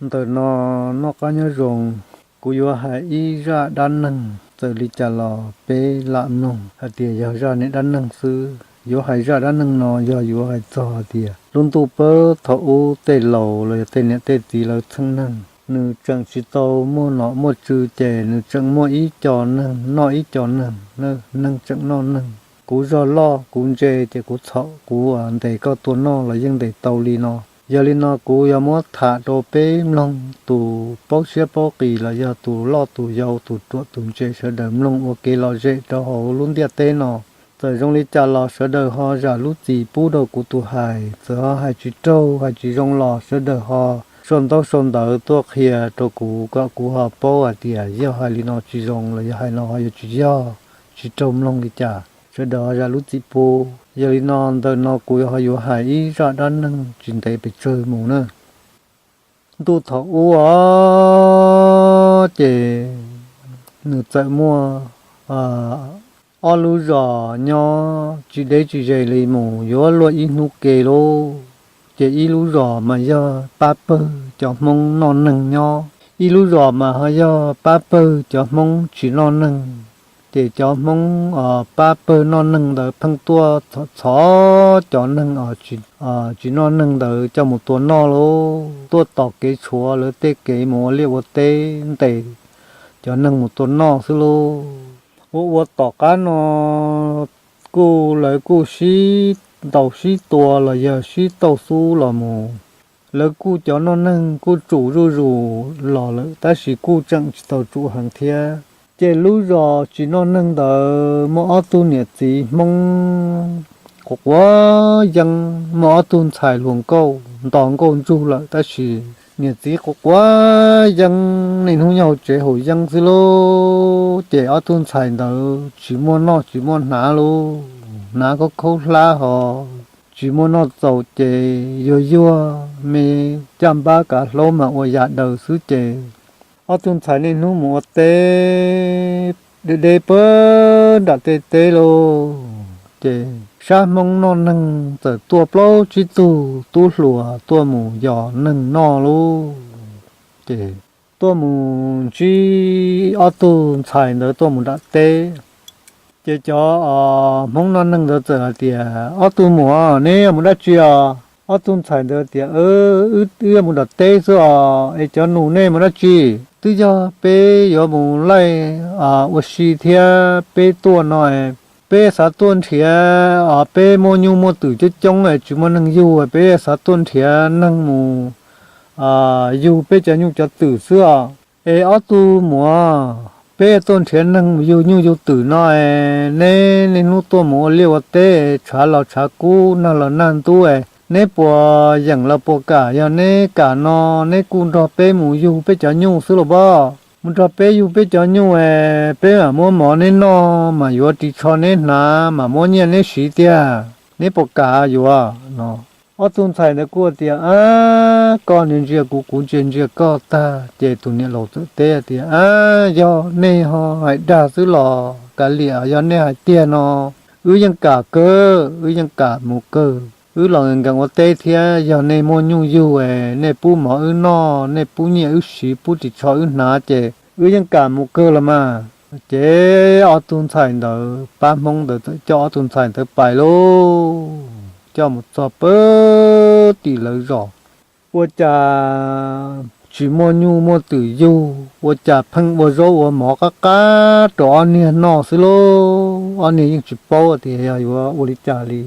Ntawm no noj qab nyob zoo, kuv yuav hais ib zaj dab neeg, txawm li cas los peb lam mloog hais tias yog zaj niag dab neeg xwb. Yuav hais zaj dab neeg no yog yuav hais txog hais tias lub ntuj pab thaum ub tej laus los yog tej niam tej txiv lawv txheej neeg, nws tseem tsis tau muaj nom muaj tswv ces nws tseem muaj ib co neeg noj ib co neeg, neeg tseem noj neeg. Kuv zog loj kuv ntse ces kuv txhaum kuv ntes koj tua noj los yeej ntes tau li no. Yog li no kuv yuav muab tham rau peb mloog, tus paub siab paub qis los yog tus loj tus yau tus ruam tus ntse sawv daws mloog ua kev lom zem rau hauv lub ntiaj teb no. Txawm zoo li cas los sawv daws ho zam lub txim pub rau kuv tus hais, txawm ho hais tsis raug hais tsis zoo los sawv daws ho sau ntaub sau ntawv tuaj qhia rau kuv kom kuv ho paub hais tias yog hais li no tsis zoo los yog hais no ho yuav tsis yog, tsis raug mloog li cas sawv daws ho zam lub txim pub. Yog li no ntawm no kuv ho yuav hais ib zaj dab neeg tsis ntev pes tsawg mus na. Ntuj thaum ub os, ces nws txawm muaj ob lub zos nyob tsis deb tsis ze li mus yuav luaj ib hnub ke lauj. Ces ib lub zos mas yog pab pawg cov Hmoob noj neeg nyob, ib lub zos mas ho yog pab pawg cov Hmoob tsis noj neeg. Ces cov Hmoob pab pawg noj neeg ntawd pheej tuaj txhom cov neeg tsis noj neeg ntawd coj mus tua noj lauj, tuaj tos kev tshuav lawv tej kev mus ua liaj ua teb ntes cov neeg mus tua noj xwb lauj. Ua ua tom qab no kuj lawv kuj sib ntaus sib tua los yog sib tauj xub los mus. Lawv kuj cov noj neeg kuj tsum zuj zus los lawm tab sis kuj tseem tsis tau tsum heev thiab. Ces lub zos tsis noj neeg ntawd muaj ob tug niam txiv Hmoob quav quav yeeb, muaj ob tug ntxhais hluas nkauj nto nkauj ntsug lawm tab sis niam txiv quav quav yeeb niaj hnub nyob hauv tsev haus yeeb xwb lauj. Ces ob tug ntxhais ntawd tsis muaj noj tsis muaj hnav lauj, hnav khaub khaub hlab ho tsis muaj noj txaus ces yuag yuag me caj npab kav hlaub mas ua yam daws xwb ces ob tug ntxhais niaj hnub mus ua teb deb deb pag nram tej teb lauj. Ces sab Hmoob noj neeg txawm tuaj plaub tsib tug tub hluas tuaj mus yos neeg noj lauj. Ces tuaj mus ntsib ob tug ntxhais ntawd tuaj mus nram teb. Ces cov Hmoob noj neeg ntawd txawm hais tias, Ob tug muam, neb yuav mus dab tsi os? Ob tug ntxhais ntawd tias, Wb yuav mus nram teb xwb os, es cov nus nej mus dab tsi? Twb yog peb yuav mus laij ua si thiab peb tuaj no, peb xav tuaj nrhiav, peb muaj nyuj muaj twm coob coob es tsis muaj neeg yug, peb xav tuaj nrhiav neeg mus yug peb cov nyuj cov twm xwb os. Es ob tug muam, peb tuaj nrhiav neeg mus yug nyuj yug twm no, neb niaj hnub tuaj mus ua liaj ua teb tshav los tshav kub nag los nag ntub, neb puas yeem los puas kam? Yog neb kam no neb kuj nrog peb mus yug peb cov nyuj xwb los pob. Mus nrog peb yug peb cov nyuj es peb mam muab mov neb noj, mam yuav ris tsho neb hnav, mam muab nyiaj neb siv tiag. Neb puas kam yuav no? Ob tug ntxhais ntawd kuj tias, Ab, koj ntsia ntsia kuv, kuv ntsia ntsia koj tag. Ces tus niam laus txawm teb tias, Ab, yog nej ho hais dag xwb los kav liam, yog nej hais tiag no wb yeej kam kawg, wb yeej kam mus kawg. Wb los nkees ua teb thiab, yog nej muaj nyuj yug es nej pub mov wb noj, nej pub nyiaj wb siv, pub ris tsho wb hnav ces wb yeej kam mus kawg los mas. Ces ob tug ntxhais ntawd, pab Hmoob ntawd txawm coj ob tug ntxhais ntawd pais lauj, coj mus txog pag tim lawv zos. Ua cas tsis muaj nyuj muaj twm yug, ua cas pheej ua zaub ua mov qab qab rau ob niag noj xwb lauj. Ob niag yeej tsis paub tias yog yuav ua li cas li.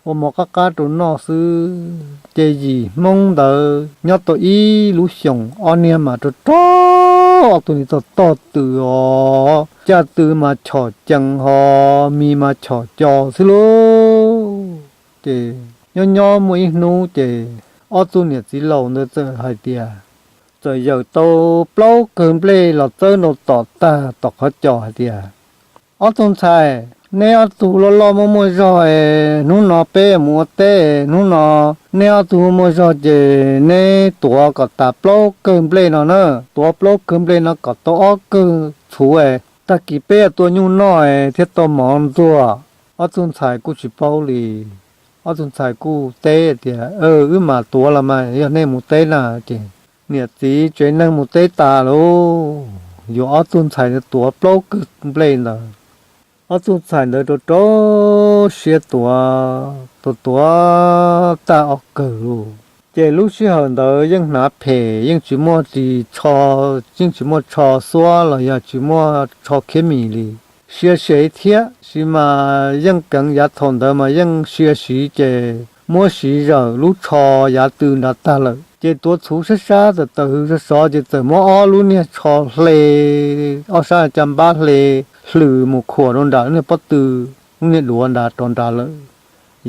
Ua mov qab qab rau noj xwb. Ces yim Hmoob ntawd nyob tau ib lub xyoos, ob niag mas rog rog, ob tug niag tog tog twm os, caj tw mas chom cees ho mis mas chom co xwb lauj. Ces nyob nyob muaj ib hnub ces ob tug niam txiv laus ntawd txawm hais tias, txawm yawm tau plaub kawg nplej los txawb nrau tom tag tom qhov cos hais tias, Ob tug ntxhais, neb ob tug loj loj muaj muaj zog es hnub no peb mus ua teb, hnub no neb ob tug muaj zog ces neb tuav kom tas plaub kawg nplej no na, tuav plaub kawg nplej no kom tau ob kawg txhuv es tag kis peb tua nyuj noj es thiaj tau mov ntxuag. Ob tug ntxhais kuj tsis paub li. Ob tug ntxhais kuj teb tias, Wb mam tuav los mas, yog nej mus teb na. Ces niam txiv tsev neeg mus teb tas lauj, yuav ob tug ntxhais tuav plaub kawg nplej ntawd. Ob tug ntxhais ntawd rau rau siab tuav, tuav tuav tag ob kawg lauj. Ces lub sij hawm ntawd yeej hnav phem, yeej tsis muaj ris tsho, yeej tsis muaj tsho xuab los yog tsis muaj tsho khiab mis li. Sia siv thiab, sis mas yeej keev yav thaum ntawd mas yeej sia siv ces muab siv zawm lub tsho yav tw nrad tag lawm. Ces tuav txhuv sab sab tawm tawm hws sov sov ces txawm muab ob lub niag tsho hle, ob sab caj npab hle, hlwm mus khuam rau nram lub niag pob tw, lub niag duav nrad rov nrad lawm,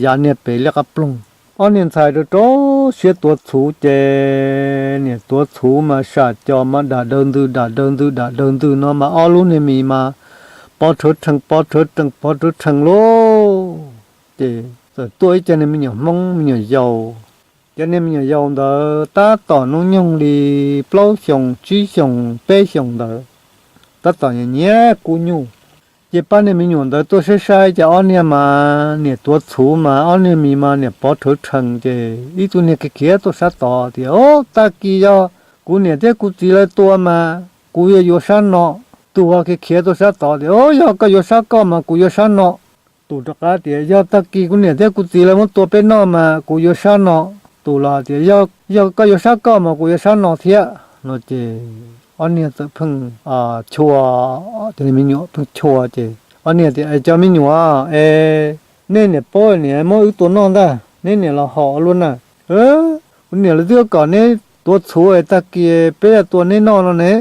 yav niag pem liab qab ploog. Ob niag ntxhais rau rau siab tuav txhuv ces niam tuav txhuv mas sam co mas dam dawg ntws dam dawg ntws dam dawg ntws no mas ob lub niag mis mas pov rhawv rhees pov rhawv rhees pov rhawv rhees lauj. Ces txawm tuaj ib co niag me nyuam Hmoob me nyuam yaus. Cov niag me nyuam yaus ntawd tab tom hnub nyoog li plaub xyoos tsib xyoos peb xyoos ntawd, tab tom nyiam nyiam kub nyuj. Ces pab niag me nyuam ntawd tuaj saib saib ces ob niag mas niam tuav txhuv mas ob niag mis mas niam pov rhawv rhees ces ib tug niag khiav khiav tuaj sab tod tias, Ob, tag kis yog kuv niam thiab kuv txiv lawv tua mas kuv yuav yuav sab no. Tus ho khiav khiav tuaj sab tod tias, Ob, yog koj yuav sab koj mas kuv yuav sab no. Tus rov qab tias, Yog tag kis kuv niam thiab kuv txiv lawv muab tua peb noj mas kuv yuav sab no. Tus los tias, Yog koj yuav sab koj mas kuv yuav sab no thiab no ces ob niag txawm pheej chua, cov me nyuam pheej chua ces ob niag tias, Cov me nyuam, es nej niam paub niam muab wb tua noj ntag, neb niam los hom luaj na. Kuv niam lawv twb kom neb tuav txhuv es tag kis peb yuav tua neb noj no ne.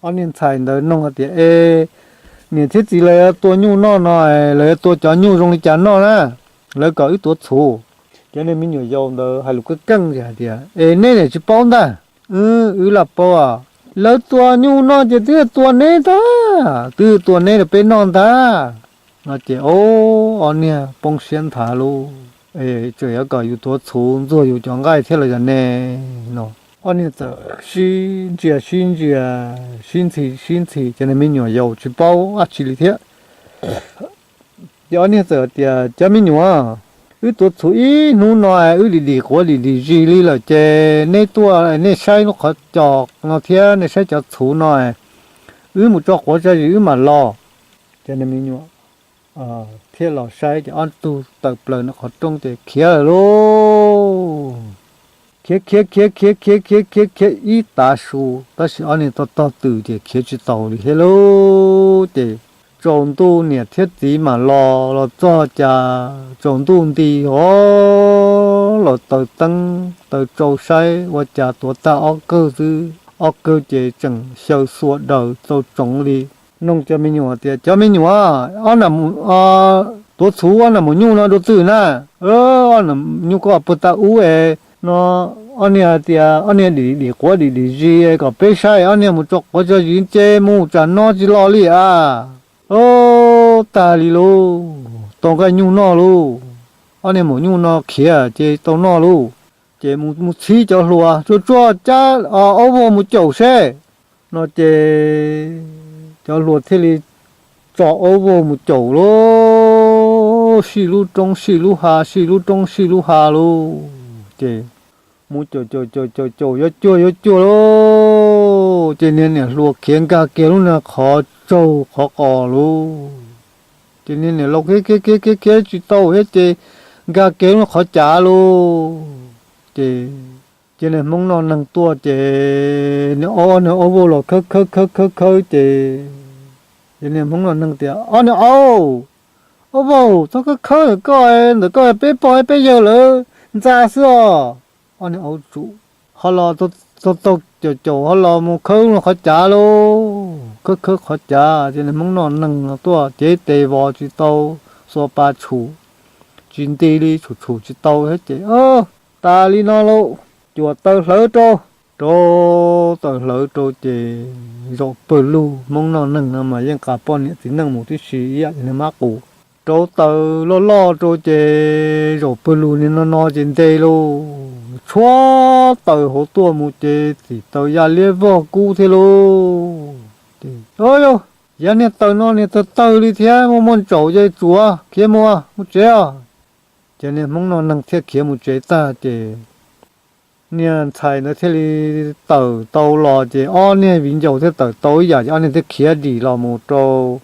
Ob niag ntxhais ntawd nug tias, Es niam thiab txiv lawv tua nyuj noj no, lawv tua cov nyuj zoo li cas noj na? Lawv kom wb tuav txhuv. Cov niag me nyuam yaus ntawd hais lus keej keej hais tias, Es neb niam tsis paub ntag, wb lam paub. Lawv tua nyuj noj ces twb tua neb ntag, twb tua neb rau peb noj ntag no ces ob niag poob siab nthav lauj. Tseem yuav kom yus tuav txhuv ntxuag yus cov nqaij thiab los yog ne no. Ob niag txawm sib ntsia sib ntsia, sib ntxhi sib ntxhi, cov niag me nyuam yaus tsis paub dab tsi li thiab. Ces ob niag txawm tias, Cov me nyuam, wb tuav txhuv ib hnub no wb dim dim quav dim dim zis li lawm ces neb tuaj nej saib lub qhov cos no thiab nej saib cov txhuv no, wb mus tso quav tso zis wb mam los. Ces niag me nyuam thiaj los saib ces ob tug tawm plaws nram qhov rooj ces khiav lawm lauj. Khiav khiav khiav khiav khiav khiav khiav khiav ib tav su tab sis ob niag tog tog twm ces khiav tsis taus li thiab lauj. Ces tsaus ntuj niam thiab txiv mam los, los txog cas tsaus ntuj nti os, los taws teeb taws tsau saib ua cas tuav tag ob kawg xwb, ob kawg ces tseem xyaw xuas daws txaus tsoov li. Nug cov me nyuam tias, Cov me nyuam, tuav txhuv ob niag maum nyuj no dua twg na? Ob niag nyuj koj puag ta ub es no, ob niag tias ob niag dim dim quav dim dim zis kom peb saib, ob niag mus tso quav tso zis ces mus tsam no tsis los li a. Ob, tag li lauj, tau nqaij nyuj noj lauj. Ob niag maum nyuj no khiav ces tau noj lauj. Ces mus txhib cov hluas, Tsuag tsuag, cab aub vog mus caum seb no ces cov hluas thiaj li tso aub vog mus caum lauj, sij lub roob sij lub hav sij lub roob sij lub hav lauj. Ces mus caum caum caum caum caum yuav cuag yuav cuag lauj, ces niag niam hluas khiav nkag kiag lub niag qhov tsaug qhov qos lauj. Ces niag niam laus khiav khiav khiav khiav khiav tsis tau thiab ces nkag kiag lub niag qhov cav lauj. Ces, ces niag hmoob noj neeg tuaj ces niag aub, niag aub vau los khawb khawb khawb khawb khawb ces, ces niag hmoob noj neeg tias, Ob niag aub, aub vau, txhob khawb khawb ntawm koj, ntawm koj peb pog peb yawg lawv ntxa xwb os. Ob niag aub tsum ho los, taug taug caum caum ho los mus khawb qhov cav lauj, khawb khawb qhov cav ces niag hmoob noj neeg tuaj cev tes vos tsis tau, xuas pas tshum tsis nti li, tshum tshum tsis tau thiab ces, Ob, tas li no lauj, cuam taws hlawv rau. Rau taws hlawv rau ces zaum pawg lug, hmoob noj neeg no mas yeej qas poj niam txiv neej mus tib si ib yam li niag mab qus. Rau taws loj loj rau ces zaum pawg lug niag no no ces nte lauj, tshuab taws hauv tuaj mus ces txim taws ya liab vog kub thiab lauj. Ces, Ob, yog yav niag taws no niag tawg tawg li thiab, muaj muaj ntsaum ces tsuav khiav mus, mus tsev os. Ces niag hmoob noj neeg thiaj khiav mus tsev tag ces niag ntxhais ntawd thiaj li tawm tau los ces ob niag viv ncaus thiaj tawm tau ib yam ces ob niag thiaj khiav dim los mus rau,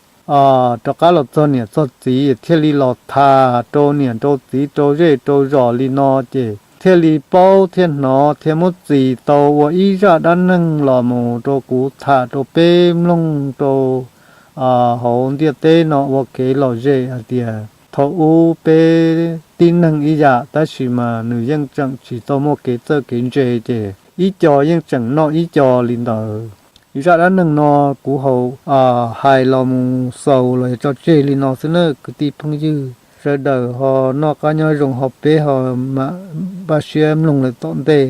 rov qab los txog niam txog txiv thiaj li los tham rau niam rau txiv rau zej rau zos li no ces thiaj li paub thiaj hnov thiaj muab txis tau ua ib zaj dab neeg los mus rau kuv tham rau peb mloog rau hauv ntiaj teb no ua kev lom zem hais tias thaum ub peb tib neeg ib yam tab sis mas nws yeej tseem tsis tau muaj kev txawj kev ntse ces ib co yeej tseem noj ib co li ntawd. Zaj dab neeg no kuv hais los mus xaus los yog tso tseg li no xwb na kwv tij phooj ywg, sawv daws ho noj qab nyob zoo ho peb ho mam npaj siab mloog lawm tom ntej.